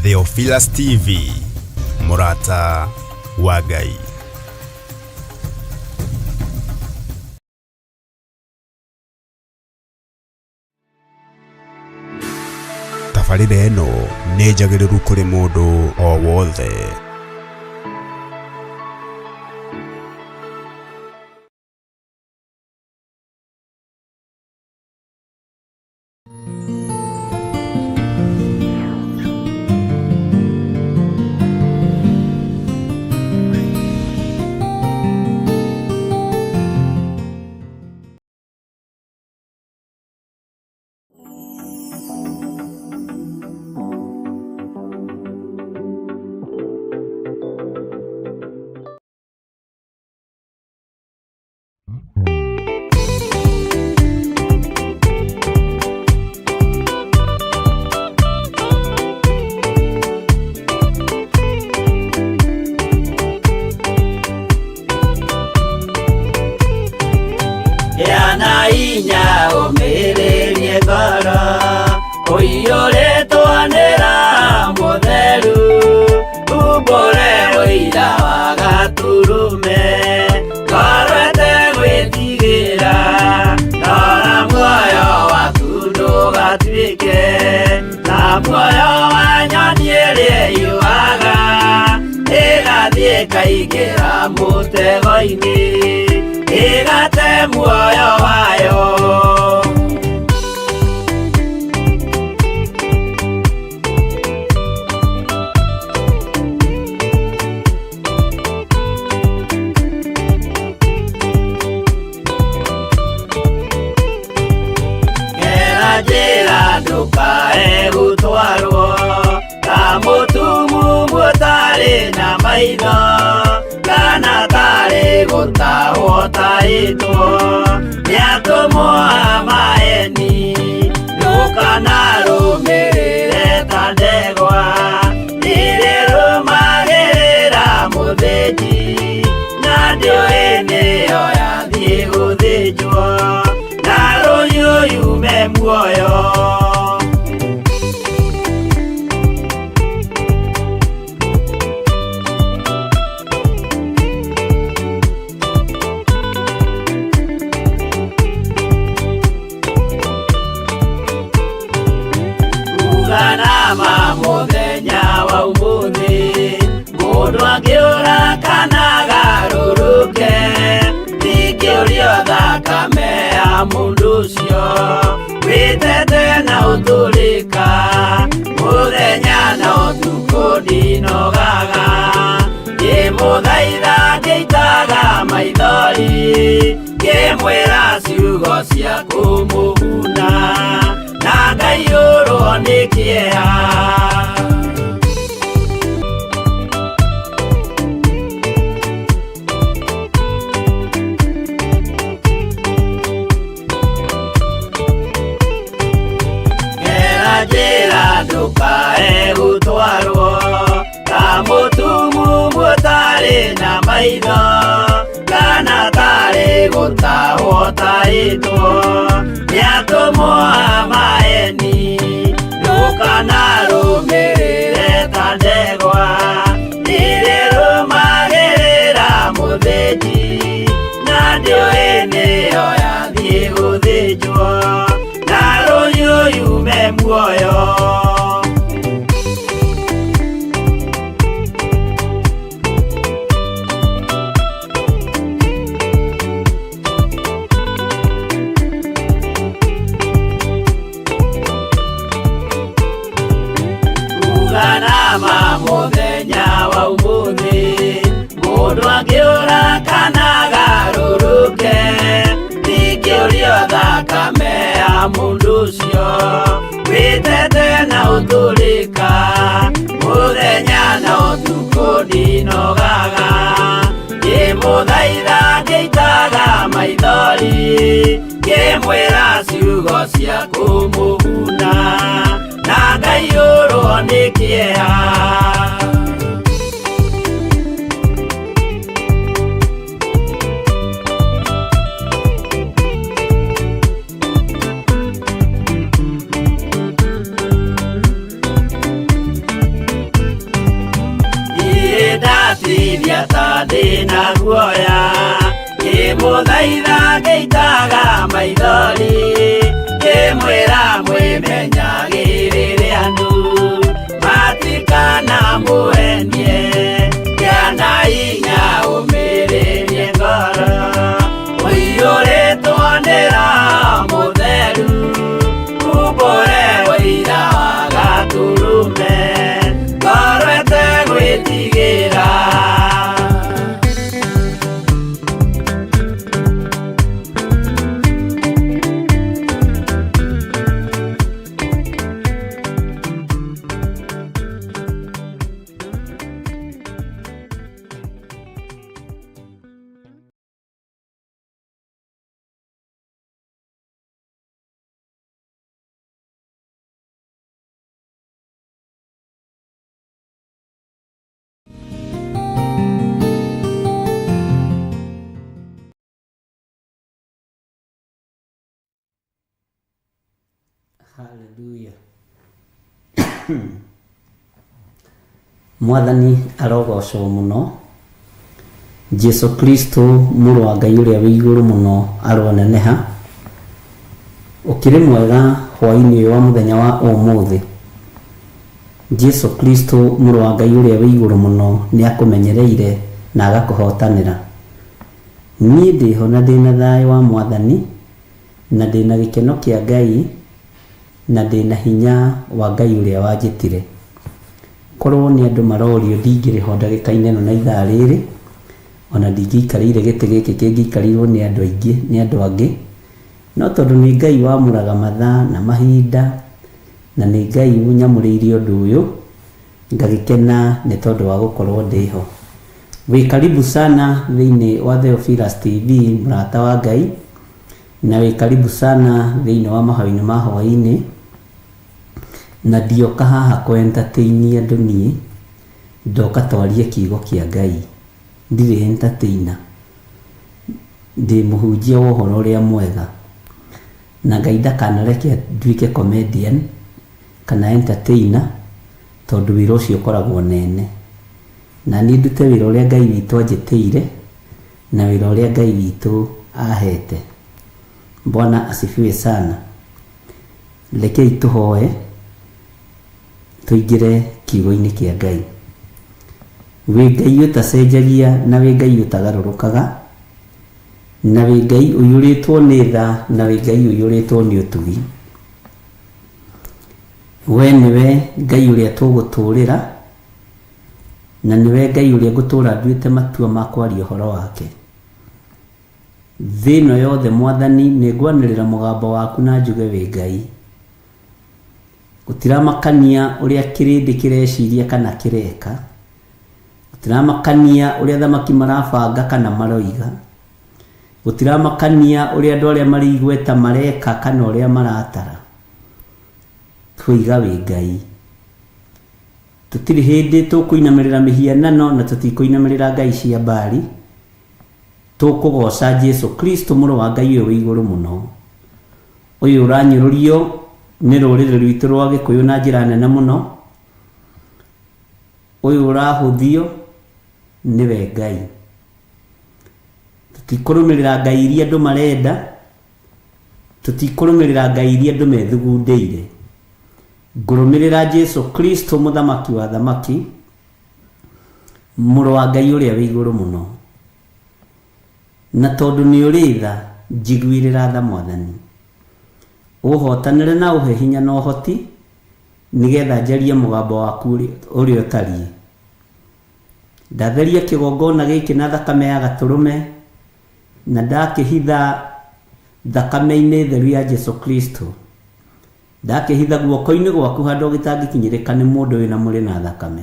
Theophilus TV, mũrata wa Ngai. Tabarĩra ĩno nĩ njagĩrĩru kũrĩ mũndũ o wothe. Gĩa na hinya ũmĩrĩrie ngoro ũiyũrĩtwo nĩ Roho Mũtheru, umbũre ũira wa Gatũrũme, ngoro ĩtegwĩtigĩra, rora muoyo waku ndũgatuĩke ta muoyo wa nyoni ĩrĩa ĩyũaga, ĩgathiĩ ĩkaingĩra mũtego-inĩ, ĩgate muoyo wayo. Gera njĩra ndũkae gũtwarwo ta mũtumumu ũtarĩ na maitho, kana tarĩ gũtahwo tahĩtwo nĩ atũmwo a maeni, ndũkanarũmĩrĩre ta ndegwa ĩrĩrũmagĩrĩra mũthĩnji, na ndĩũĩ nĩyo yathiĩ gũthĩnjwo, na rũhiũ yume muoyo. Uga na ma mũthenya wa ũmũthĩ, mũndũ angĩũra kana agarũrũke, ndingĩũrio thakame ya mũndũ ũcio, wĩtete na ũtũrĩka, mũthenya na ũtukũ ndinogaga, ngĩmũthaitha ngĩitaga maithori, ngĩmwĩra ciugo cia kũmũguna, na ngaiyũrwo nĩ kĩeha. Gera njĩra ndũkae gũtwarwo ta mũtumumu ũtarĩ na maitho, kana tarĩ gũtahwo tahĩtwo nĩ atũmwo a maeni, ndũkanarũmĩrĩre ta ndegwa ĩrĩrũmagĩrĩra mũthĩnji, na ndĩũĩ nĩyo yathiĩ gũthĩnjwo, na rũhiũ yume muoyo. Uga na ma mũthenya wa ũmũthĩ, mũndũ angĩũra kana agarũrũke, ndingĩũrio thakame ya mũndũ ũcio, wĩtete na ũtũrĩka, mũthenya na ũtukũ ndinogaga, ngĩmũthaitha ngĩitaga maithori, ngĩmwĩra ciugo cia kũmũguna, na ngaiyũrwo nĩ kĩeha. Ngĩtithia ta ndĩna guoya, ngĩmũthaitha ngĩitaga maithori, ngĩmwĩra mwĩmenyagĩrĩre andũ matikanamũhenie, gĩa na hinya ũmĩrĩrie ngoro, ũiyũrĩtwo nĩ Roho Mũtheru, umbũre ũira wa Gatũrũme, ngoro ĩtegwĩtigĩra. Haleluya. Mwathani arogocwo mũno. Jesu Kristo mũrũ wa Ngai ũrĩa wĩ igũrũ mũno aroneneha. Ũkĩrĩ mwega hwaĩ-inĩ ũyũ wa mũthenya wa ũmũthĩ. Jesu Kristo mũrũ wa Ngai ũrĩa wĩ igũrũ mũno nĩ akũmenyereire na agakũhotanĩra. Niĩ ndĩho na ndĩna thayũ wa Mwathani na ndĩna gĩkeno kĩa Ngai na ndĩna hinya wa Ngai ũrĩa wanjĩtire. Korwo nĩ andũ marorio ndingĩrĩ ho ndagĩka-inĩ ĩno na ithaa rĩrĩ, ona ndingĩikarĩire gĩtĩ gĩkĩ kĩngĩikarĩirwo nĩ andũ aingĩ, nĩ andũ angĩ. No tondũ nĩ Ngai wamũraga mathaa na mahinda, na nĩ Ngai ũnyamũrĩire ũndũ ũyũ, ngagĩkena nĩ tondũ wa gũkorwo ndĩho. Wĩ karibu sana thĩinĩ wa Theophilus TV, mũrata wa Ngai, na wĩ karibu sana thĩinĩ wa mahoya-inĩ ma hwaĩ-inĩ. Na ndioka haha kũ entertain andũ niĩ, ndoka twarie kiugo kĩa Ngai. Ndirĩ entertainer, ndĩ mũhunjia wa ũhoro ũrĩa mwega. Na Ngai ndakanareke nduĩke comedian kana entertainer, tondũ wĩra ũcio ũkoragwo nene. Na niĩ ndute wĩra ũrĩa Ngai witũ anjĩtĩire, na wĩra ũrĩa Ngai witũ ahete. Bwana asifiwe sana. Rekei tũhoe tũingĩre kiugo-inĩ kĩa Ngai. Wĩ Ngai ũtacenjagia na wĩ Ngai ũtagarũrũkaga, na wĩ Ngai ũiyũrĩtwo nĩ tha na wĩ Ngai ũiyũrĩtwo nĩ ũtugi. We nĩwe Ngai ũrĩa tũgũtũrĩra, na nĩwe Ngai ũrĩa ngũtũra nduĩte matua ma kwaria ũhoro wake. Thĩ ĩno yothe Mwathani nĩ ngwanĩrĩra mũgambo waku na njuge wĩ Ngai. Gũtiramakania ũrĩa kĩrĩndĩ kĩreciria kana kĩreka, gũtiramakania ũrĩa athamaki marabanga kana maroiga, gũtiramakania ũrĩa andũ arĩa marĩ igweta mareka kana ũrĩa maratara. Twoiga wĩ Ngai. Tũtirĩ hĩndĩ tũkũinamĩrĩra mĩhianano na tũtikũinamĩrĩra ngai cia Baali. Tũkũgoca Jesu Kristo mũrũ wa Ngai ũyũ wĩ igũrũ mũno, ũyũ ũranyũrũrio nĩ rũrĩrĩ rwitũ rwa Gĩkũyũ na njĩra nene mũno, ũyũ ũrahũthio nĩwe Ngai. Tũtikũrũmĩrĩra ngai iria andũ marenda, tũtikũrũmĩrĩra ngai iria andũ methugundĩire. Ngũrũmĩrĩra Jesu Kristo mũthamaki wa athamaki, mũrũ wa Ngai ũrĩa wĩ igũrũ mũno. Na tondũ nĩ ũrĩ tha, njiguĩrĩra tha Mwathani. Ũhotanĩre na ũhe hinya na ũhoti, nĩgetha njarie mũgambo waku ũrĩa ũtariĩ. Ndatheria kĩgongona gĩkĩ na thakame ya Gatũrũme, na ndakĩhitha thakame-inĩ theru ya Jesu Kristo. Ndakĩhitha guoko-inĩ gwaku handũ gĩtangĩkinyĩrĩka nĩ mũndũ wĩna mwĩrĩ na thakame.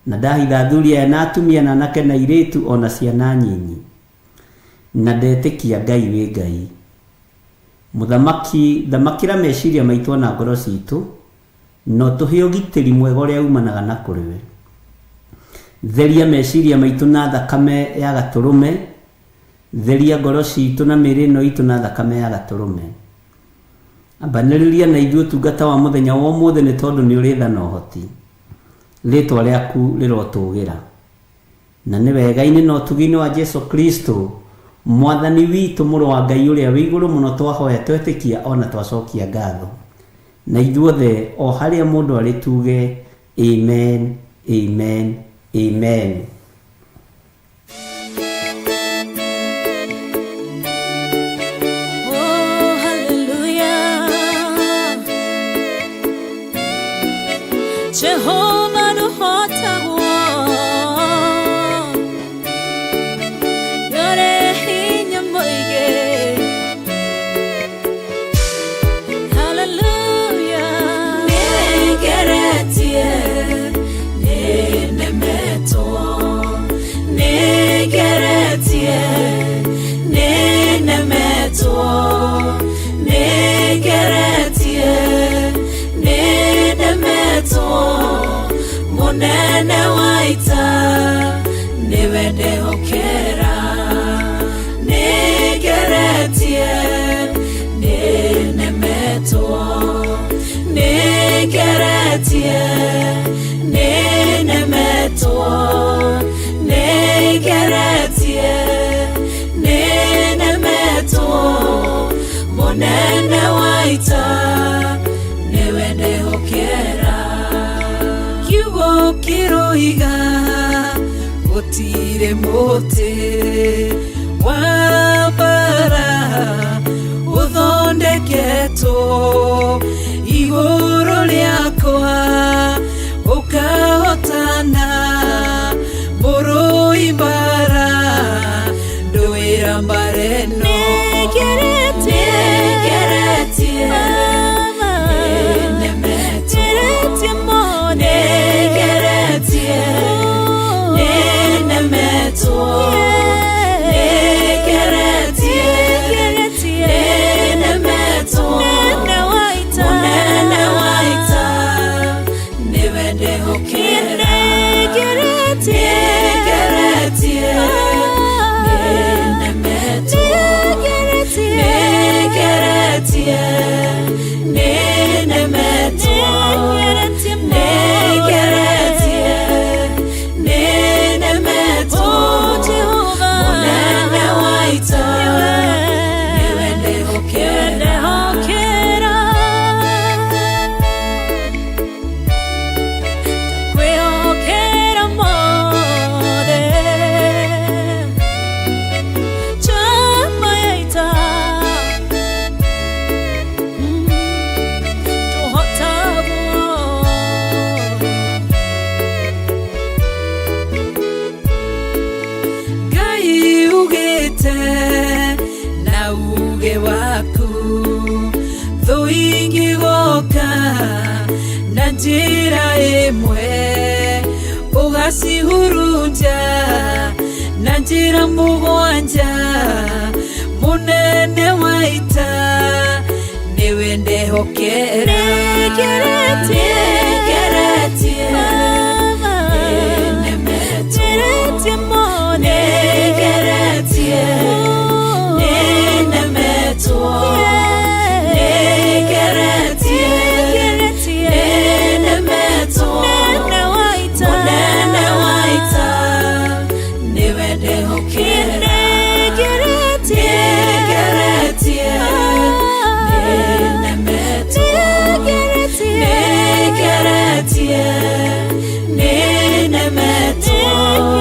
Na ndahitha athuri aya na atumia na anake na airĩtu ona ciana nyinyi. Na ndetĩkia Ngai wĩ Ngai. Mũthamaki, thamakĩra meciria maitũ ona ngoro citũ, na ũtũhe ũgitĩri mwega ũrĩa umanaga na kũrĩ we. Theria meciria maitũ na thakame ya Gatũrũme, theria ngoro citũ na mĩĩrĩ ĩno itũ na thakame ya Gatũrũme. Ambanĩrĩria na ithuĩ ũtungata wa mũthenya wa ũmũthĩ nĩ tondũ nĩ ũrĩ tha na ũhoti. Rĩtwa rĩaku rĩrotũgĩra. Na nĩ wega-inĩ na ũtugi-inĩ wa Jesu Kristo mwathani witũ, mũrũ wa Ngai ũrĩa wĩ igũrũ mũno, twahoya twetĩkia ona twacokia ngatho. Na ithuothe o harĩa mũndũ arĩ tuge amen, amen, amen. Oh, hallelujah. Jehovah nũhotagwo. Nĩũrĩ hinya mũingĩ. Hallelujah. Nĩngeretie, nĩnemetwo. Nĩngeretie, nĩnemetwo. Nĩngeretie, nĩnemetwo. Mũnene wa ita nĩwe ndehokera. Nĩngeretie, nĩnemetwo. Nĩngeretie, nĩnemetwo. Nĩngeretie, nĩnemetwo. Mũnene wa ita nĩwe ndehokera. Kiugo kĩroiga gũtirĩ mũtĩ wa mbara ũthondeketwo igũrũ rĩakwa ũkahotana mũrũi mbara ndũĩra mbara ĩno. Nĩngeretie, Nĩngeretie, Baba. nĩnemetwo. Nĩngeretie mũno. Nĩngeretie, nĩnemetwo. Nĩngeretie, Nĩngeretie, nĩnemetwo. Mũnene wa ita. Mũnene wa ita nĩwe ndehokera. Nĩngeretie, Nĩngeretie, nĩnemetwo. Nĩngeretie, Nĩngeretie, nĩnemetwo. Nĩngeretie mũno. Nĩngeretie, nĩnemetwo. Oh, Jehovah. Mũnene wa ita nĩwe ndehokera. Ndehokera. Ndakwĩhokera mothe. Njamba ya ita. Tũhotagwo. Ngai ugĩte na uge waku thũ ingĩgoka na njĩra ĩmwe ũgacihurunja na njĩra mũgwanja mũnene wa ita nĩwe ndehokera. Nĩngeretie, Nĩngeretie, Baba. nĩnemetwo. Nĩngeretie mũno. Nĩngeretie, nĩnemetwo. Nĩngeretie, Nĩngeretie, nĩnemetwo. Mũnene wa ita. Mũnene wa ita nĩwe ndehokera. Nĩngeretie, Nĩngeretie, nĩnemetwo. Nĩngeretie, Nĩngeretie, nĩnemetwo.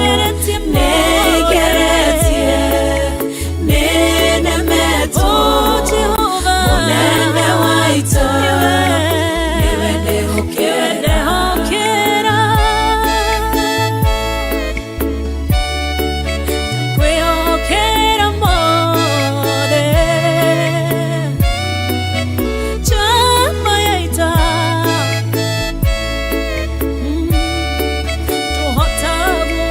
Nĩngeretie mũno. Nĩngeretie, nĩnemetwo. Oh, Jehovah. Mũnene wa ita nĩwe ndehokera. Ndehokera. Ndakwĩhokera mothe. Njamba ya ita. Tũhotagwo.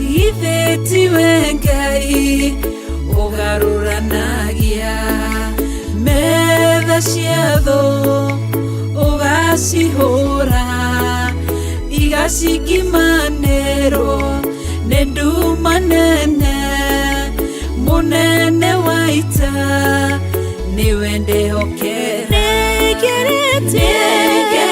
Githĩ tiwe Ngai ũgarũranagia metha cia thũ ũgacihũra igacikimanĩrwo nĩ nduma nene mũnene wa ita nĩwe ndehokera. Nĩngeretie, Nĩngeretie,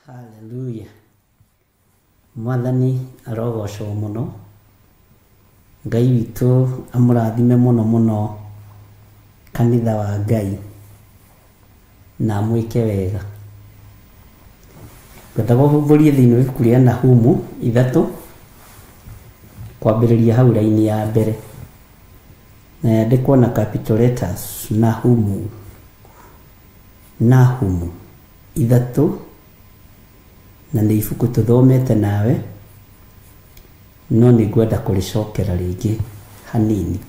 Haleluya. Mwathani arogocwo mũno. Ngai witũ amũrathime mũno mũno kanitha wa Ngai na amwĩke wega. Ngwendaga ũhumbũrie thĩinĩ wa ibuku rĩa Nahumu 3 kwambĩrĩria hau raini ya mbere, na yandĩkwo na capital letters Nahumu, Nahumu 3, na nĩ ibuku tũthomete nawe, no nĩ ngwenda kũrĩcokera rĩngĩ hanini.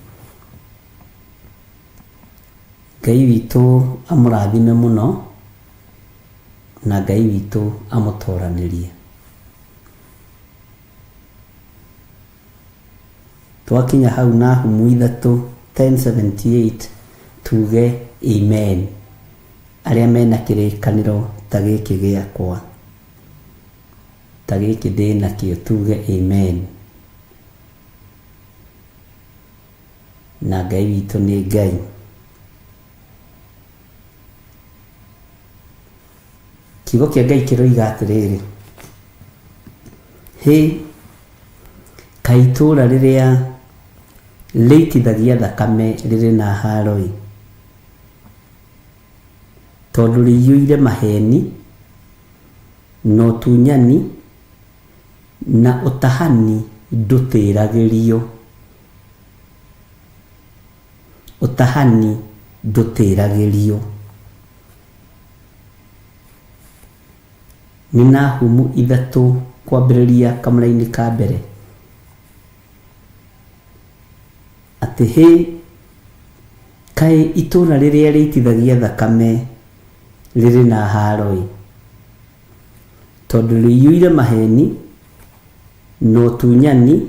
Ngai witũ amũrathime mũno na Ngai witũ amũtoranĩrie. Twakinya hau Nahumu 3 10:78 tuge amen. Arĩa mena kĩrĩkanĩro ta gĩkĩ gĩakwa, ta gĩkĩ ndĩ nakĩo, tuge amen. Na Ngai witũ nĩ Ngai. Kiugo kĩa Ngai kĩroiga atĩrĩrĩ, hĩ, kaĩ itũũra rĩrĩa rĩitithagia thakame rĩrĩ na haro-ĩ, tondũ rĩiyũire maheni na ũtunyani na ũtahani ndũtĩragĩrio. Ũtahani ndũtĩragĩrio. Nĩ Nahumu 3 kwambĩrĩria kamũraini ka mbere, atĩ hĩ, kaĩ itũũra rĩrĩa rĩitithagia thakame rĩrĩ na haro-ĩ, tondũ rĩiyũire maheni na ũtunyani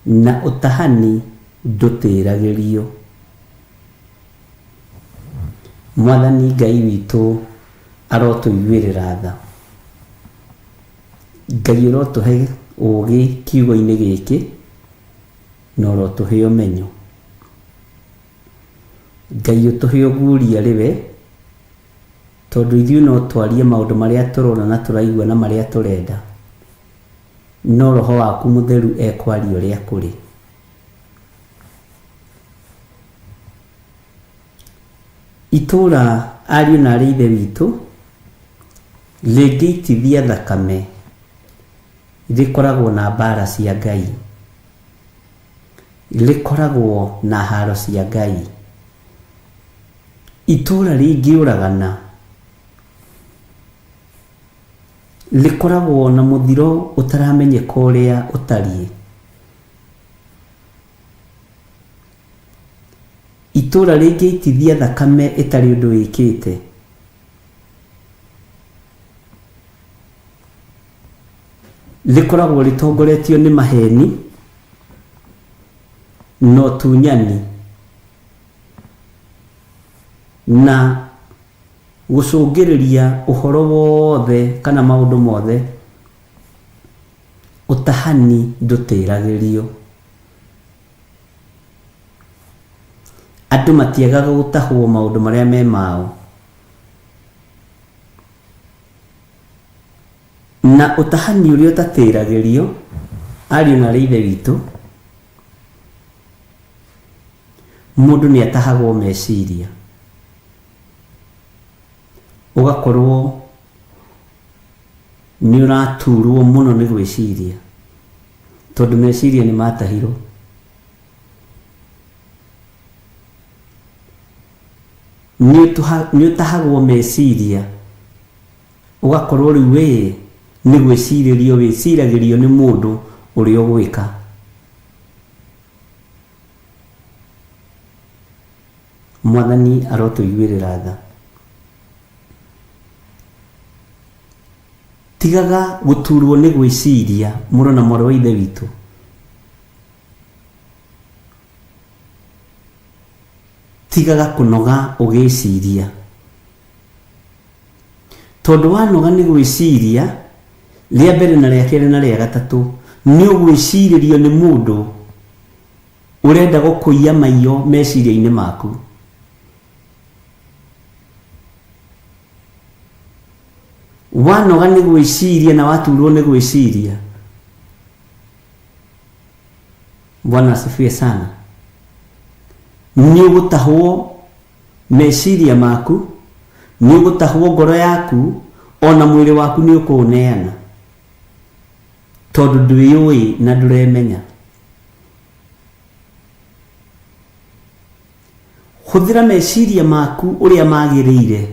na ũtahani ndũtĩragĩrio. Mwathani Ngai witũ arotũiguĩrĩra tha. Ngai ũrotũhe ũũgĩ kiugo-inĩ gĩkĩ na ũrotũhe ũmenyo. Ngai ũtũhe ũguũria rĩwe, tondũ ithuĩ no twarie maũndũ marĩa tũrona na tũraigua na marĩa tũrenda, no Roho waku Mũtheru ekwaria ũrĩa kũrĩ. Itũũra ariũ na arĩ ithe witũ rĩngĩitithia thakame rĩkoragwo na mbara cia Ngai, rĩkoragwo na haro cia Ngai. Itũũra rĩngĩũragana rĩkoragwo na mũthiro ũtaramenyeka ũrĩa ũtariĩ. Itũũra rĩngĩitithia thakame ĩtarĩ ũndũ wĩkĩte, rĩkoragwo rĩtongoretio nĩ maheni na ũtunyani na gũcũngĩrĩria ũhoro wothe kana maũndũ mothe, ũtahani ndũtĩragĩrio. Andũ matiagaga gũtahwo maũndũ marĩa me mao. Na ũtahani ũrĩa ũtatĩragĩrio, ariũ na arĩ ithe witũ, mũndũ nĩ atahagwo meciria. Ũgakorwo nĩ ũraturwo mũno nĩ gwĩciria, tondũ meciria nĩ matahirwo. Nĩ ũtahagwo meciria, ũgakorwo rĩu we nĩ gwĩcirĩrio wĩciragĩrio nĩ mũndũ ũrĩa ũgwĩka. Mwathani arotũiguĩrĩra tha. Tigaga gũturwo nĩ gwĩciria, mũrũ na mwarĩ wa ithe witũ. Tigaga kũnoga ũgĩciria, tondũ wanoga nĩ gwĩciria rĩa mbere na rĩa kerĩ na rĩa gatatũ, nĩ ũgwĩcirĩrio nĩ mũndũ ũrenda gũkũiya maiyo meciria-inĩ maku. Wanoga nĩ gwĩciria na waturwo nĩ gwĩciria. Bwana asifiwe sana. Nĩ ũgũtahwo meciria maku, nĩ ũgũtahwo ngoro yaku, ona mwĩrĩ waku nĩ ũkũũneana, tondũ ndwĩyũĩ na ndũremenya. Hũthĩra meciria maku ũrĩa magĩrĩire,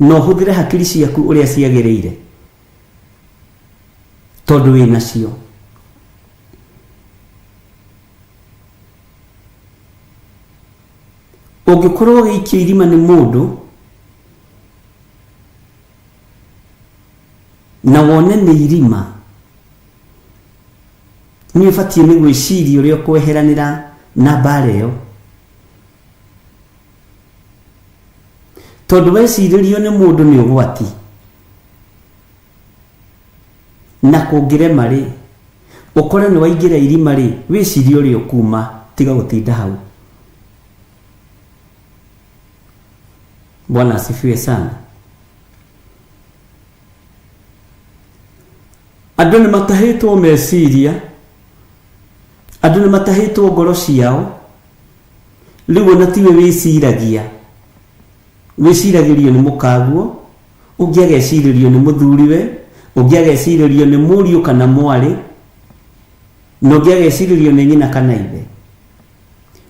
na ũhũthĩre hakiri ciaku ũrĩa ciagĩrĩire, tondũ wĩ nacio. Ũngĩkorwo ũgĩikio irima nĩ mũndũ na wone nĩ irima, nĩ ũbatiĩ nĩ gwĩciria ũrĩa ũkweheranĩra na mbara ĩyo, tondũ wecirĩrio nĩ mũndũ nĩ ũgwati, na kũngĩrema rĩ, ũkore nĩ waingĩra irima rĩ, wĩcirie ũrĩa ũkuma, tiga gũtinda hau. Bwana asifiwe sana. Andũ nĩ matahĩtwo meciria, andũ nĩ matahĩtwo ngoro ciao, rĩu ona tiwe wĩciragia, wĩciragĩrio nĩ mũkaguo, ũngĩ agecirĩrio nĩ mũthuriwe, ũngĩ agecirĩrio nĩ mũriũ kana mwarĩ, na ũngĩ agecirĩrio nĩ nyina kana ithe.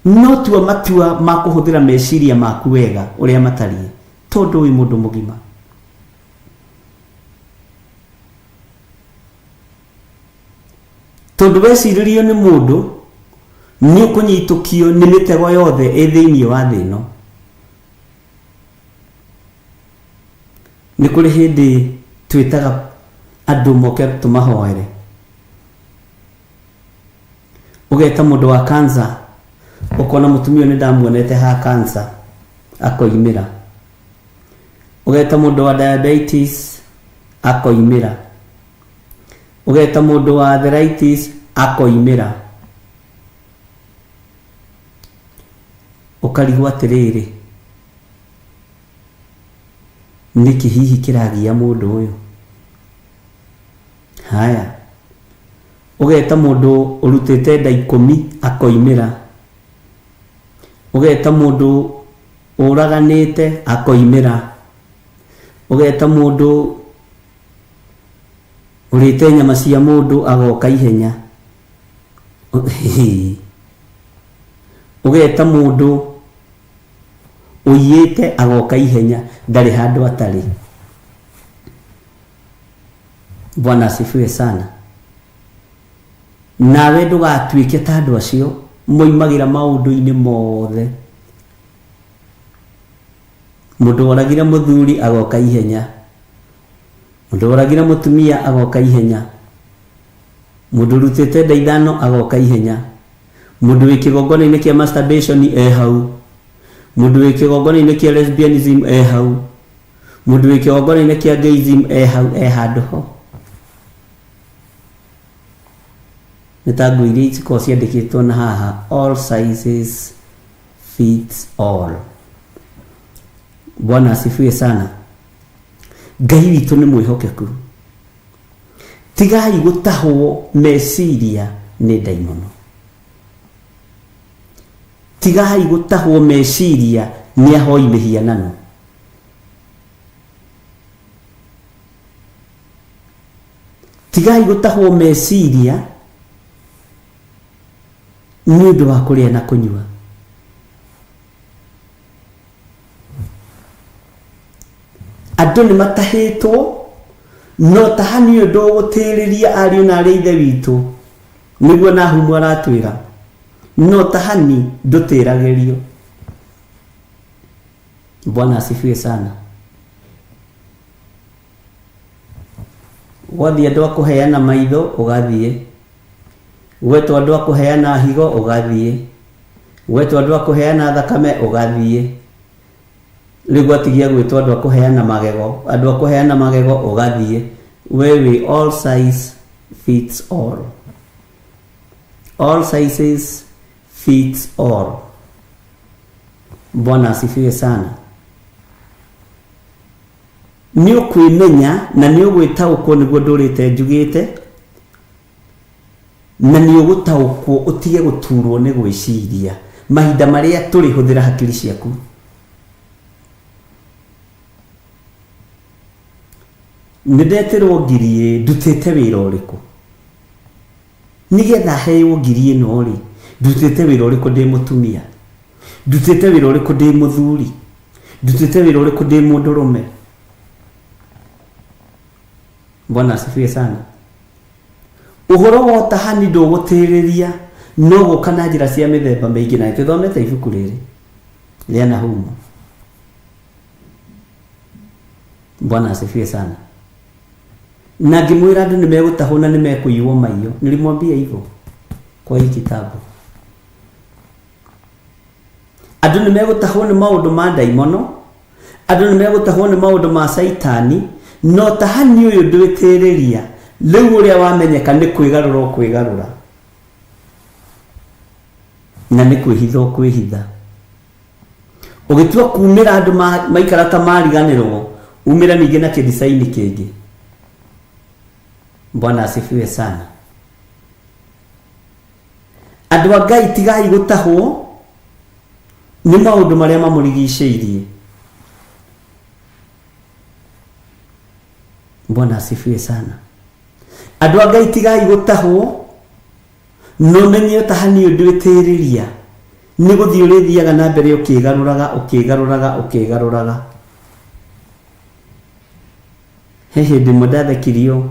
No tua matua ma kũhũthĩra meciria maku wega ũrĩa matariĩ, tondũ wĩ mũndũ mũgima. Tondũ wecirĩrio nĩ mũndũ, nĩ ũkũnyitũkio nĩ mĩtego yothe ĩ thĩinĩ wa thĩ ĩno. Nĩ kũrĩ hĩndĩ twĩtaga andũ moke tũmahoere. Ũgeta mũndũ wa cancer, ũkona mũtumia ũyũ nĩ ndamuonete ha cancer, akoimĩra. Ũgeta mũndũ wa diabetes, akoimĩra. Ũgeta mũndũ wa arthritis, akoimĩra. Ũkarigwo atĩrĩrĩ, nĩkĩ hihi kĩragia mũndũ ũyũ? Haya, ũgeta mũndũ ũrutĩte nda 10 akoimĩra. Ũgeta mũndũ ũraganĩte akoimĩra. Ũgeta mũndũ ũrĩte nyama cia mũndũ agoka ihenya. Ũgeta mũndũ ũiyĩte agoka ihenya, ndarĩ handũ atarĩ. Bwana asifiwe sana. Nawe ndũgatuĩke ta andũ acio moimagĩra maũndũ-inĩ mothe. Mũndũ woragire mũthuri agoka ihenya, mũndũ woragire mũtumia agoka ihenya, mũndũ ũrutĩte nda 5 agoka ihenya, mũndũ wĩ kĩgongona-inĩ kĩa masturbation e hau, mũndũ wĩ kĩgongona-inĩ kĩa lesbianism e hau, mũndũ wĩ kĩgongona-inĩ kĩa gayism e hau, e handũ ho. Nĩ ta nguo iria cikoragwo ciandĩkĩtwo na haha, all sizes fits all. Bwana asifiwe sana. Ngai witũ nĩ mwĩhokeku. Tigai gũtahwo meciria nĩ ndaimono. Tigai gũtahwo meciria nĩ ahoi mĩhianano. Tigai gũtahwo meciria nĩ ũndũ wa kũrĩa na kũnyua. Andũ nĩ matahĩtwo, no tahani ũyũ ndũgũtĩrĩria ariũ na arĩ ithe witũ, nĩguo Nahumu aratwĩra. No tahani ndũtĩragĩrio. Bwana asifiwe sana. Gwathiĩ andũ a kũheana maitho, ũgathiĩ. Gwetwo andũ a kũheana higo, ũgathiĩ. Gwetwo andũ a kũheana thakame, ũgathiĩ. Rĩu gwatigia gwĩtwo andũ a kũheana magego, andũ a kũheana magego, ũgathiĩ. We wĩ all size fits all. All sizes fits all. Bwana asifiwe sana. Nĩ ũkwĩmenya na nĩ ũgwĩtaũkwo nĩguo ndũrĩte njugĩte, na nĩ ũgũtaũkwo ũtige gũturwo nĩ gwĩciria mahinda marĩa tũrĩ hũthĩra hakiri ciaku. Nĩ ndetĩrwo ngiri ĩ, ndutĩte wĩra ũrĩkũ? Nĩgetha heo ngiri ĩno rĩ, ndutĩte wĩra ũrĩkũ ndĩ mũtumia? Ndutĩte wĩra ũrĩkũ ndĩ mũthuri? Ndutĩte wĩra ũrĩkũ ndĩ mũndũrũme? Bwana asifiwe sana. Ũhoro wa ũtahani ndũgũtĩrĩria, no gũka na njĩra cia mĩthemba mĩingĩ, na nĩtũthomete ibuku rĩrĩ rĩa Nahumu. Bwana asifiwe sana. Na ngĩmwĩra andũ nĩ megũtahwo na nĩ mekũiywo maiyo. Nilimwambia hivyo kwa hii kitabu. Andũ nĩ megũtahwo nĩ maũndũ ma ndaimono, andũ nĩ megũtahwo nĩ maũndũ ma caitani, no tahani ũyũ ndwĩtĩrĩria. Rĩu ũrĩa wamenyeka nĩ kwĩgarũra ũkwĩgarũra, na nĩ kwĩhitha ũkwĩhitha. Ũgĩtua kumĩra andũ maikara ta mariganĩrwo, umĩra ningĩ na kĩdicaini kĩngĩ. Bwana asifiwe sana. Andũ a Ngai, tigai gũtahwo nĩ maũndũ marĩa mamũrigicĩirie. Bwana asifiwe sana. Andũ a Ngai, tigai gũtahwo, no menye ũtahani ũyũ ndwĩtĩrĩria, nĩ gũthiĩ ũrĩthiaga na mbere ũkĩgarũraga, ũkĩgarũraga, ũkĩgarũraga. He hĩndĩ ĩmwe ndathekirio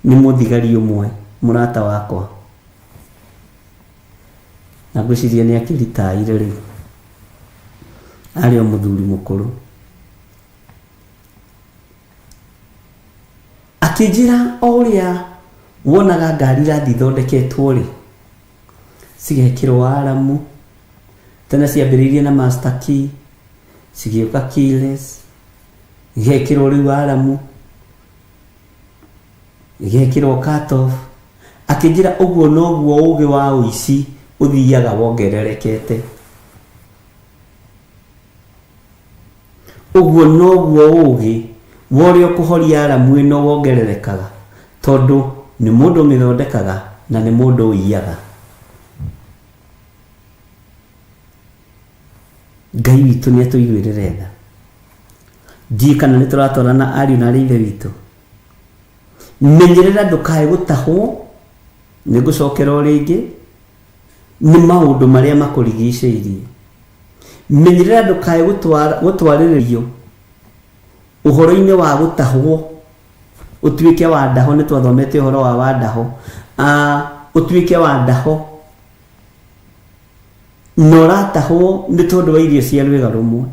nĩ mũthigari ũmwe mũrata wakwa, na ngwĩciria nĩ akĩritaire rĩu, arĩ o mũthuri mũkũrũ. Akĩnjĩra o ũrĩa wonaga ngari irathiĩ ithondeketwo rĩ, cigekĩrwo aramu, tene ciambĩrĩirie na master key, cigĩũka keyless, igekĩrwo rĩu aramu, igekĩrwo cut off. Akĩnjĩra ũguo noguo ũgĩ wa ũici ũthiaga wongererekete. Ũguo noguo ũgĩ wa ũrĩa ũkũhoria aramu ĩno wongererekaga, tondũ nĩ mũndũ ũmĩthondekaga na nĩ mũndũ ũiyaga. Ngai witũ nĩ atũiguĩrĩre tha. Ndiũĩ kana nĩ tũratwarana ariũ na arĩ ithe witũ. Menyerera ndũkae gũtahwo, nĩ ngũcokera o rĩngĩ, nĩ maũndũ marĩa makũrigicĩirie. Menyerera ndũkae gũtwarĩrĩrio ũhoro-inĩ wa gũtahwo, ũtuĩke wa ndaho. Nĩ twathomete ũhoro wa ndaho. Ũtuĩke wa ndaho na ũratahwo nĩ tondũ wa irio cia rwĩga rũmwe,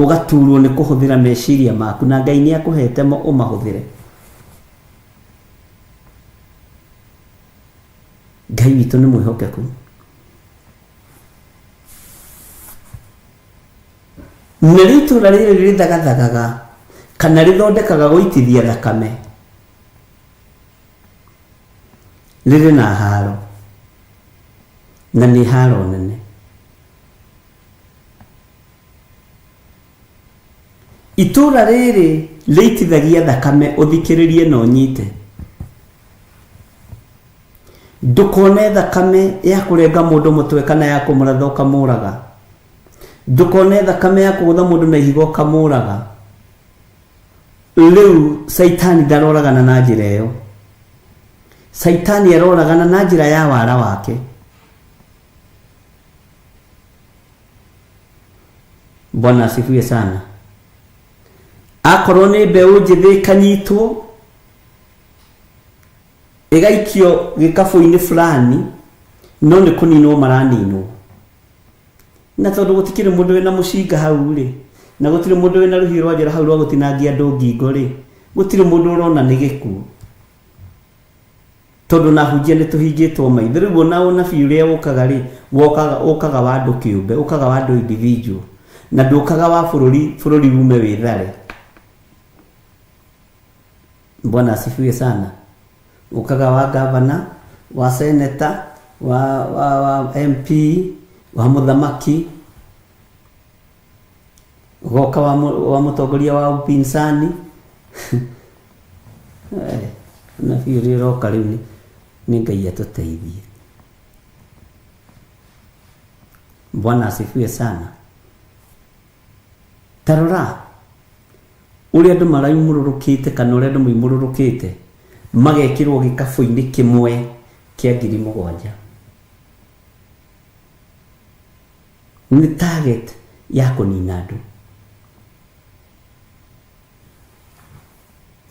ũgaturwo nĩ kũhũthĩra meciria maku, na Ngai nĩ akũhete mo ũmahũthĩre. Ngai witũ nĩ mwĩhokeku. Narĩo itũũra rĩrĩ rĩthagathagaga kana rĩthondekaga gũitithia thakame, rĩrĩ na haro, na nĩ haro nene. Itũũra rĩrĩ rĩitithagia thakame, ũthikĩrĩrie na ũnyite. Ndũkone thakame ya kũrenga mũndũ mũtwe kana ya kũmũratha ũkamũraga. Ndũkone thakame ya kũgũtha mũndũ na ihiga ũkamũraga. Rĩu Caitani ndaroragana na njĩra ĩyo. Caitani aroragana na njĩra ya wara wake. Bwana asifiwe sana. Akorwo nĩ mbeũ njĩthĩ ĩkanyitwo ĩgaikio gĩkabũ-inĩ fulani, no nĩ kũninwo maraninwo. Na tondũ gũtikĩrĩ mũndũ wĩna mũcinga hau rĩ, na gũtirĩ mũndũ wĩna rũhiũ rwa njora hau rwa gũtinangia andũ ngingo rĩ, gũtirĩ mũndũ ũrona nĩ gĩkuũ. Tondũ na hunjia nĩ tũhingĩtwo maitho. Rĩu ona ũnabii ũrĩa ũkaga rĩ, ũkaga wa andũ kĩũmbe, ũkaga wa andũ individual, na ndũkaga wa bũrũri, bũrũri ume wĩthare. Bwana asifiwe sana. Ũkaga wa gavana, wa senator, wa MP, wa mũthamaki. Goka wa, wa mũtongoria wa upinzani nabii ũrĩa ũroka rĩu nĩ nĩ Ngai atũteithie. Bwana asifiwe sana. Ta rora ũrĩa andũ maraimũrũrũkĩte kana ũrĩa andũ moimũrũrũkĩte magekĩrwo gĩkabũ-inĩ kĩmwe kĩa 7,000. Nĩ target ya kũnina andũ.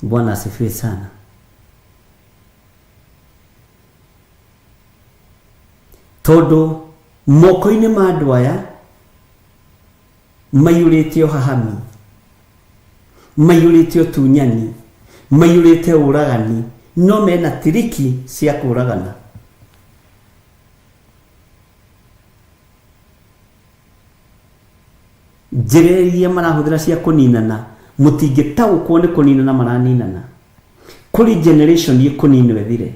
Bwana asifiwe sana. Tondũ moko-inĩ ma andũ aya maiyũrĩte ũhahami, maiyũrĩte ũtunyani, maiyũrĩte ũragani, no mena tiriki cia kũragana. Njĩra iria marahũthĩra cia kũninana, mũtingĩtaũkwo nĩ kũninana maraninana. Kũrĩ generation ĩkũninwo ĩthire.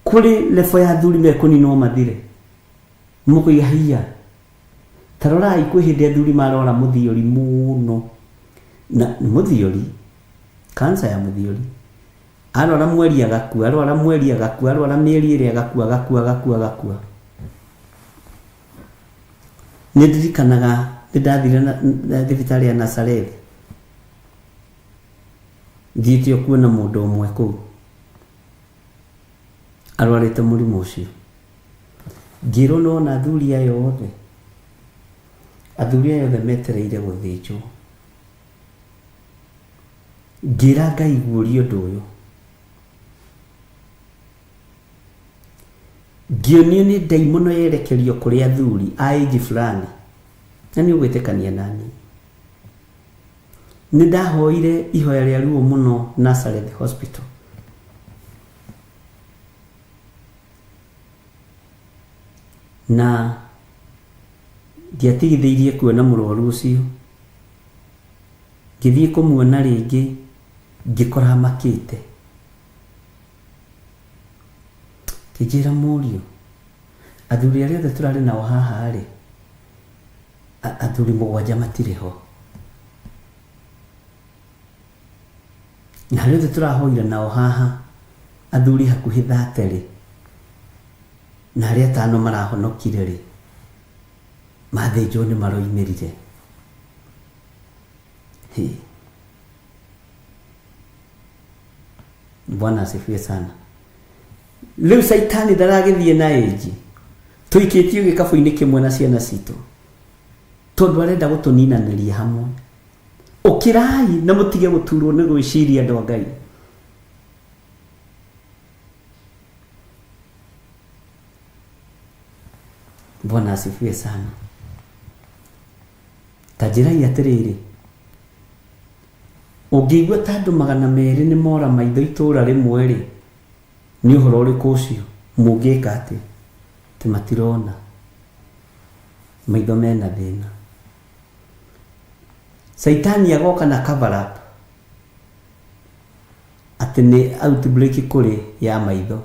Kũrĩ level ya athuri mekũninwo mathire. Mũkũiga hiya. Ta rorai kwĩ hĩndĩ athuri marora mũthiori mũno. Na mũthiori, cancer ya mũthiori. Arwara mweri agakua, arwara mweri agakua, arwara mĩeri ĩrĩ agakua, agakua, agakua, agakua. Nĩ ndirikanaga nĩ ndathire na thibitarĩ ya Nazareth. Thiĩte o kuona mũndũ ũmwe kũu arwarĩte mũrimũ ũcio. Ngĩrwo nĩ wona athuri aya othe, athuri aya othe metereire gũthĩnjwo. Ngĩra Ngai guũria ũndũ ũyũ. Ngĩonio nĩ ndaimono yerekerio kũrĩ athuri a age fulani, na nĩ ũgwĩtĩkania naniĩ. Nĩ ndahoire ihoya rĩa ruo mũno Nazareth Hospital. Na ndiatigithĩirie kuona mũrwaru ũcio. Ngĩthiĩ kũmuona rĩngĩ ngĩkora amakĩte. Akĩnjĩra mũriũ, athuri arĩa othe tũrarĩ nao haha rĩ, athuri mũgwanja matirĩ ho. Na arĩa othe tũrahoire nao haha, athuri hakuhĩ thate rĩ, na arĩa atano marahonokire rĩ, mathĩnjwo nĩ maroimĩrire. Hĩ. Bwana asifiwe sana. Rĩu Caitani ndaragĩthiĩ na ĩnji tũikĩtio gĩkabũ-inĩ kĩmwe na ciana citũ tondũ arenda gũtũninanĩria hamwe. Ũkĩrai na mũtige gũturwo nĩ gwĩciria andũ a Ngai. Bwana asifiwe sana. Ta njĩrai atĩrĩrĩ, ũngĩigua ta andũ 200 nĩ mora maitho itũũra rĩmwe-rĩ, nĩ ũhoro ũrĩkũ ũcio? Mũngĩka atĩa? Atĩ matirona, maitho mena thĩna. Caitani agoka na cover up atĩ nĩ outbreak kũrĩ ya maitho.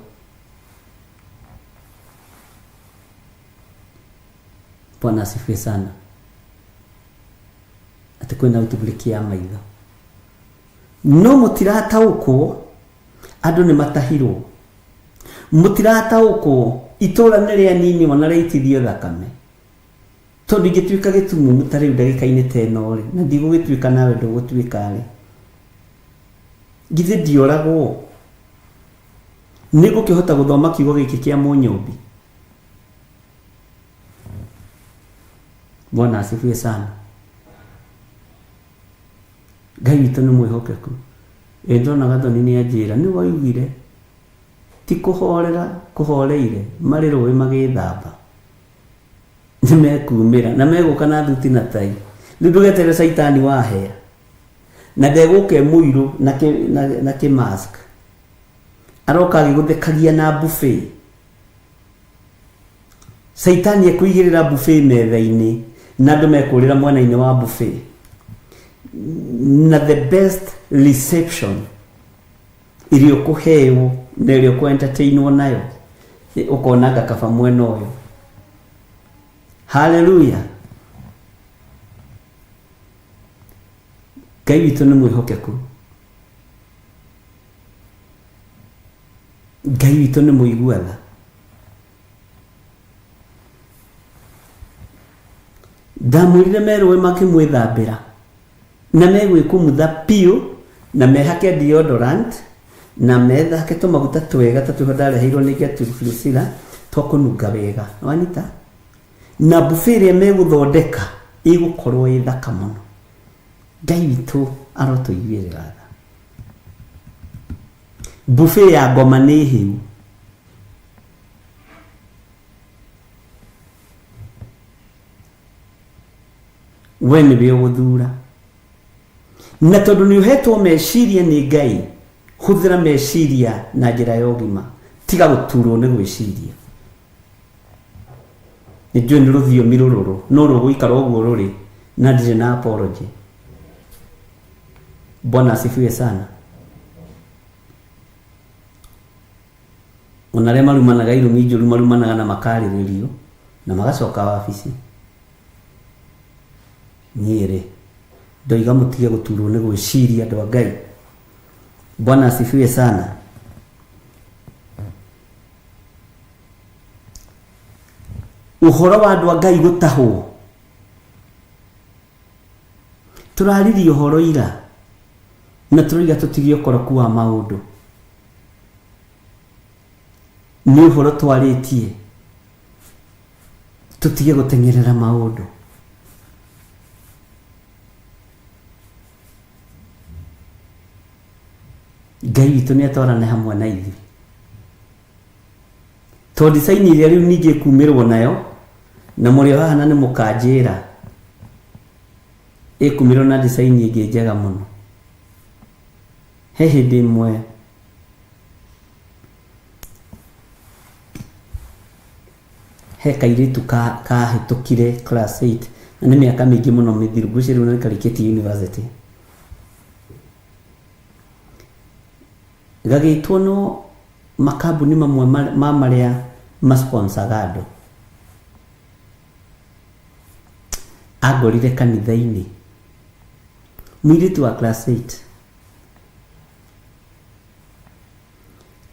Bwana asifiwe sana. Atĩ kwĩna outbreak ya maitho. No mũtirataũkwo andũ nĩ matahirwo. Mũtirataũkwo itũra nĩ rĩaninwo na rĩaitithio thakame. Tondũ ingĩtuĩka gĩtumumu ta rĩu ndagĩka-inĩ ta ĩno rĩ, na ndigũgĩtuĩka nawe ndũgũtuĩka rĩ, githĩ ndioragwo? Nĩngũkĩhota gũthoma kiugo gĩkĩ kĩa Mũnyũmbi? Bwana asifiwe sana. Ngai witũ nĩ mwĩhokeku. Ĩ ndona Gathoni nĩ anjĩra nĩ waiguire ti kũhorera kũhoreire marĩ rũĩ magĩthamba nĩ mekumĩra na megũka na thuti na tai. Rĩu ndũgeterere caitani wahea na ndegũka e mũirũ na kĩ, na, na kĩ mask aroka agĩgũthekagia na buffet. Caitani ekũigĩrĩra buffet metha-inĩ na andũ mekũrĩra mwena-inĩ wa buffet na the best reception ĩrĩa ũkũheo na ĩrĩa ũkũ entertainwo nayo ũkona anga kaba mwena ũyũ. Haleluya. Ngai witũ nĩ mwĩhokeku. Ngai witũ nĩ mũigua tha. Ndamwĩrire merũe makĩmwĩthambĩra na megwĩkumutha piũ na mehake deodorant na methake tũmaguta twega ta tũrĩa ndareheirwo nĩ Gertrude Priscilla twa kũnunga wega. Wanyita? Na buffet ĩrĩa megũthondeka ĩgũkorwo ĩ thaka mũno. Ngai witũ arotũiguĩrĩra tha. Buffet ya ngoma nĩ hĩu. We nĩwe ũgũthura. Na tondũ nĩ ũhetwo meciria nĩ Ngai, hũthĩra meciria na njĩra ya ũgima. Tiga gũturwo nĩ gwĩciria. Nĩ njũĩ nĩ rũthiomi rũrũrũ, no rũgũikara ũguo rũrĩ na ndirĩ na apology. Bwana asifiwe sana. Ona arĩa marumanaga irumi njũru marumanaga na makarĩrĩrio na magacoka wabici. Niĩ rĩ, ndoiga mũtige gũturwo nĩ gwĩciria andũ a Ngai. Bwana asifiwe sana. Ũhoro wa andũ a Ngai gũtahwo. Tũraririe ũhoro ira na tũroiga tũtige ũkoroku wa maũndũ. Nĩ ũhoro twarĩtie tũtige gũteng'erera maũndũ. Ngai witũ nĩ atwarane hamwe na ithuĩ. Tondũ design ĩrĩa rĩu ningĩ ĩkumĩrwo nayo na mũrĩ o haha na nĩ mũkanjĩra ĩkumĩrwo na design ĩngĩ njega mũno. He hĩndĩ ĩmwe he kairĩtu kahĩtũkire class 8 na nĩ mĩaka mĩingĩ mũno mĩthiru, ngwĩciria rĩu nĩ karĩkĩtie university. Gagĩtwo no makambuni mamwe ma marĩa masponsaga andũ. Angorire kanitha-inĩ mũirĩtu wa class 8.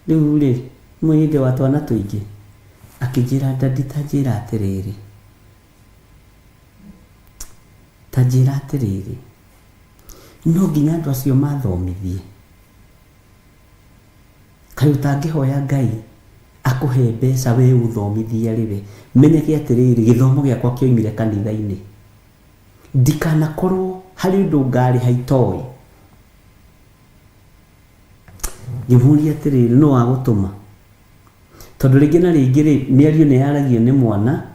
Rĩu rĩ, mũhĩndĩ wa twana tũingĩ akĩnjĩra daddy ta njĩra atĩrĩrĩ, ta njĩra atĩrĩrĩ, no nginya andũ acio mathomithie? Kaĩ ũtangĩhoya Ngai akũhe mbeca we ũthomithie arĩ we? Menyage atĩrĩrĩ, gĩthomo gĩakwa kĩoimire kanitha-inĩ. Ndikanakorwo harĩ ũndũ ngarĩha itoĩ. Ngĩmũria atĩrĩrĩ, nũ wagũtũma? Tondũ rĩngĩ na rĩngĩ rĩ, mĩario nĩ yaragio nĩ mwana,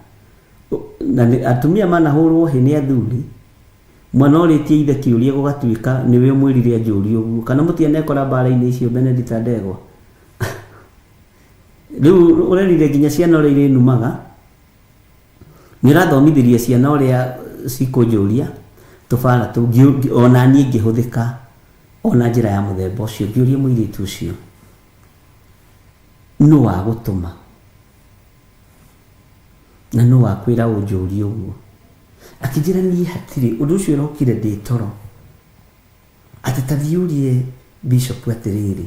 na atumia manahũrwo hĩ nĩ athuri, mwana orĩtie ithe kĩũria gũgatuĩka nĩwe ũmwĩrire anjũrie ũguo. Kana mũtianekora mbara-inĩ icio Benedicta Ndegwa? Rĩu ũrerire nginya ciana ũrĩa irĩnumaga, nĩ ũrathomithirie ciana ũrĩa cikũnjũria tũbara tũu, ona niĩ ngĩhũthĩka ona njĩra ya mũthemba ũcio, ngĩũria mũirĩtu ũcio, nũ wagũtũma? Na nũ wakwĩra ũnjũrie ũguo? Akĩnjĩra niĩ hatirĩ, ũndũ ũcio ũrokire ndĩ toro. Atĩ ta thiĩ ũrie bishop atĩrĩrĩ,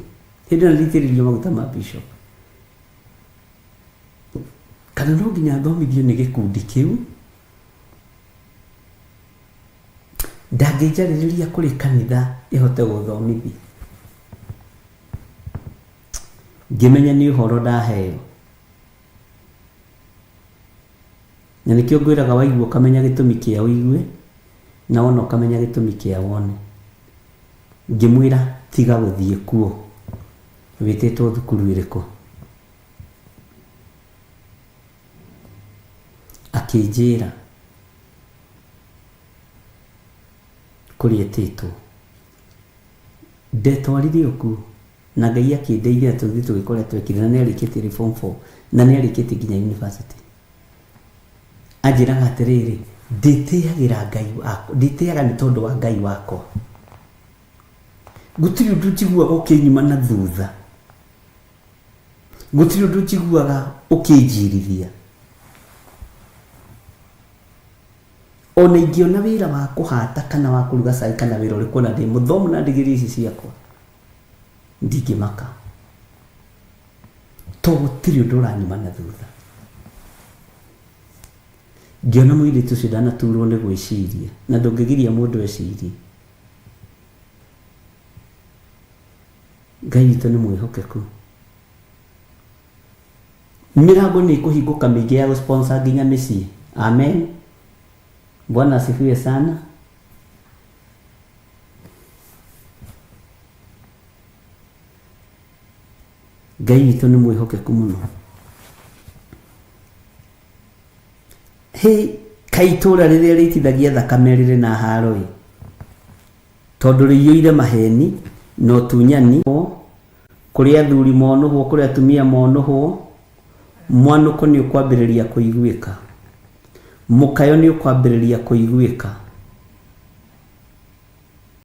hĩndĩ ĩyo nĩndĩitĩrĩirio maguta ma bishop. Kana no nginya thomithio nĩ gĩkundi kĩu? Ndangĩnjarĩrĩria kũrĩ kanitha ĩhote gũthomithia. Ngĩmenya nĩ ũhoro ndaheo. Na nĩkĩo ngwĩraga waigua ũkamenya gĩtũmi kĩa ũigue, na wona ũkamenya gĩtũmi kĩa wone. Ngĩmwĩra tiga gũthiĩ kuo. Wĩtĩtwo thukuru ĩrĩkũ? Akĩnjĩra kũrĩa etĩtwo. Ndetwarire o kuo na Ngai akĩndeithia na tũgĩthiĩ tũgĩka ũrĩa twekire na nĩ arĩkĩtie rĩu form four na nĩ arĩkĩtie nginya university. Anjĩraga atĩrĩrĩ, ndĩtĩagĩra Ngai wakwa, ndĩtĩaga nĩ tondũ wa Ngai wakwa. Gũtirĩ ũndũ njiguaga ũkĩnyuma na thutha. Gũtirĩ ũndũ njiguaga ũkĩnjirithia. Ona ingĩona wĩra wa kũhata kana wa kũruga cai kana wĩra ũrĩkũ ona ndĩ mũthomu na ndigiri ici ciakwa, ndingĩmaka. To gũtirĩ ũndũ ũranyuma na thutha. Ngĩona mũirĩtu ũcio ndanaturwo nĩ gwĩciria, na ndũngĩgiria mũndũ ecirie. Ngai witũ nĩ mwĩhokeku. Mĩrango nĩ ĩkũhingũka mĩingĩ ya gũsponsor nginya mĩciĩ. Amen. Bwana asifiwe sana. Ngai witũ nĩ mwĩhokeku mũno. Hĩ, kaĩ itũũra rĩrĩa rĩitithagia thakame rĩrĩ na haro-ĩ! Tondũ rĩiyũire maheni na ũtunyani, kũrĩ athuri monũhwo, kũrĩ atumia monũhwo, mwanũko nĩ ũkwambĩrĩria kũiguĩka, mũkayo nĩ ũkwambĩrĩria kũiguĩka.